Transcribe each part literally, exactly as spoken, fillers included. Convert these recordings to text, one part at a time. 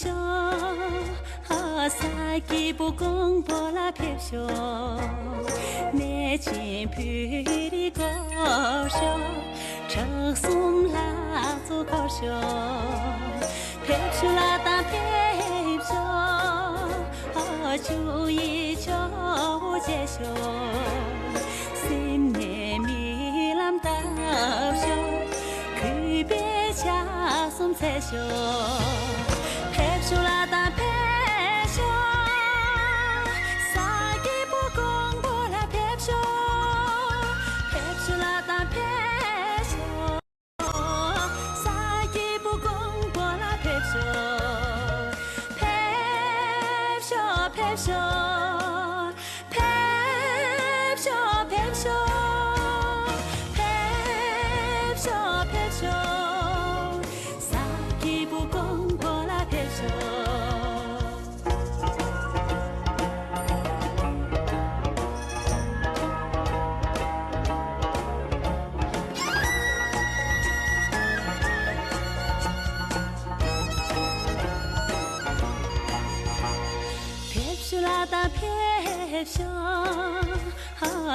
ཤོག་ས་སྐྱེས་བུ་ཀོང་པོ་ལ་ཕེབས་ཤོག་གནས་ཆེན་བོད་རིགས་སྐོར་ཤོག་བྲག་གསུམ་ལྷ་མཚོ་སྐོར་ཤོག་ཕེབས་ཤོག་ལ་དང་ཕེབས་ཤོག་ཆུ་ཡི་ཇོ་བོ་མཇལ་ཤོག་སེམས་ནས་རྨི་ལམ་བཏབ་ཤོག་གུས་པས་ཕྱག་གསུམ་འཚལ་ཤོག་ཕེབས་ཤོག་ལ་དང་ཕེབས་ཤོག་ས་སྐྱེས་བུ་ཀོང་པོ་ལ་ཕེབས་ཤོག་ཕེབས་ཤོག་ལ་དང་ཕེབས་ཤོག་ས་སྐྱེས་བུ་ཀོང་པོ་ལ་ཕེབས་ཤོག་ཕེབས་ཤོག་ཕེབས་ཤོག་ཕེབས་ཤོག་ཕེབས་ཤོག་ཕེབས་ཤོག་ཕེབས་ཤོག་ས་སྐྱེས་བུ་ཀོང་པོ་ལ་ཕེབས་ཤོག་ཕེབས་ཤོག་ལ་དང་ཕེབས་ཤོག་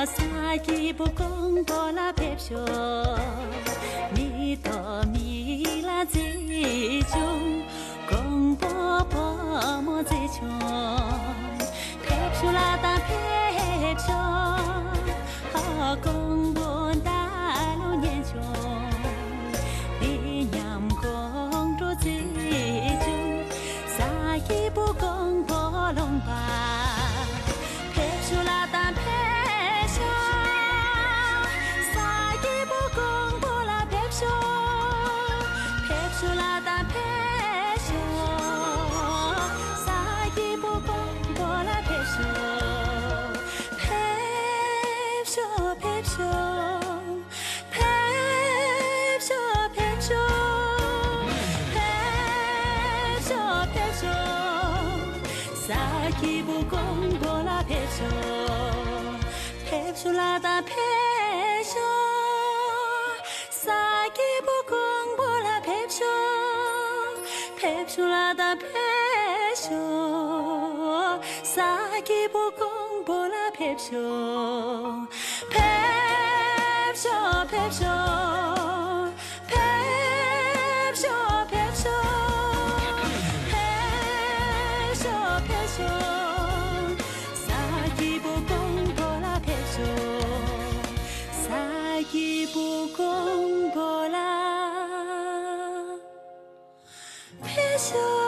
ས་སྐྱེས་བུ་ཀོང་པོ་ལ་ཕེབས་ཤོག་མེ་ཏོག་མི་ལ་མཛེས་བྱུང་། ཀོང་པོ་བུ་མོ་མཛེས་བྱུང་། ཕེབས་ཤོག་ལ་དང་ཕེབས་ཤོག་ཀོང་པོ་ད་ལོ་ཉན་བྱུང་། འདི་མཉམ་ཀོང་ཀྲོ་མཛེས་བྱུང་། ས་སྐྱེས་བུ་ཀོང་པོ་ལུང་པ། ཕེབས་ཤོག་ལ་དང་ཕེབས་ཤོག་ས་སྐྱེས་བུ་ཀོང་པོ་ལ་ཕེབས་ཤོག་ཕེབས་ཤོག་ལ་དང་ཕེབས་ཤོག་ས་སྐྱེས་བུ་ཀོང་པོ་ལ་ཕེབས་ཤོག་ཕེབས་ཤོག་ཕེབས་ཤོག་ཕེབས་ཤོག་ཕེབས་ཤོག་ཕེབས་ཤོག་ཕེབས་ཤོག་ས་སྐྱེས་བུ་ཀོང་པོ་ལ་ཕེབས་ཤོག་ཕེབས་ཤོག་ལ་དང་ཕེབས་ཤོག་ས་སྐྱེས་བུ་ཀོང་པོ་ལ་ཕེབས་ཤོག་ཕེབས་ཤོག་ལ་དང་ཕེབས་ཤོག་ས་སྐྱེས་བུ་ཀོང་པོ་ལ་ཕེབས་ཤོག་ཕེབས་ཤོག་ཕེབས་ཤོག་ཕེབས་ཤོག་ཕེབས་ཤོག་ཕེབས་ཤོག་ཕེབས་ཤོག་ས་སྐྱེས་བུ་ཀོང་པོ་ལ་ཕེབས་ཤོག་ས་སྐྱེས་བུ་ཀོང་པོ་ལ་ཕེབས་ཤོག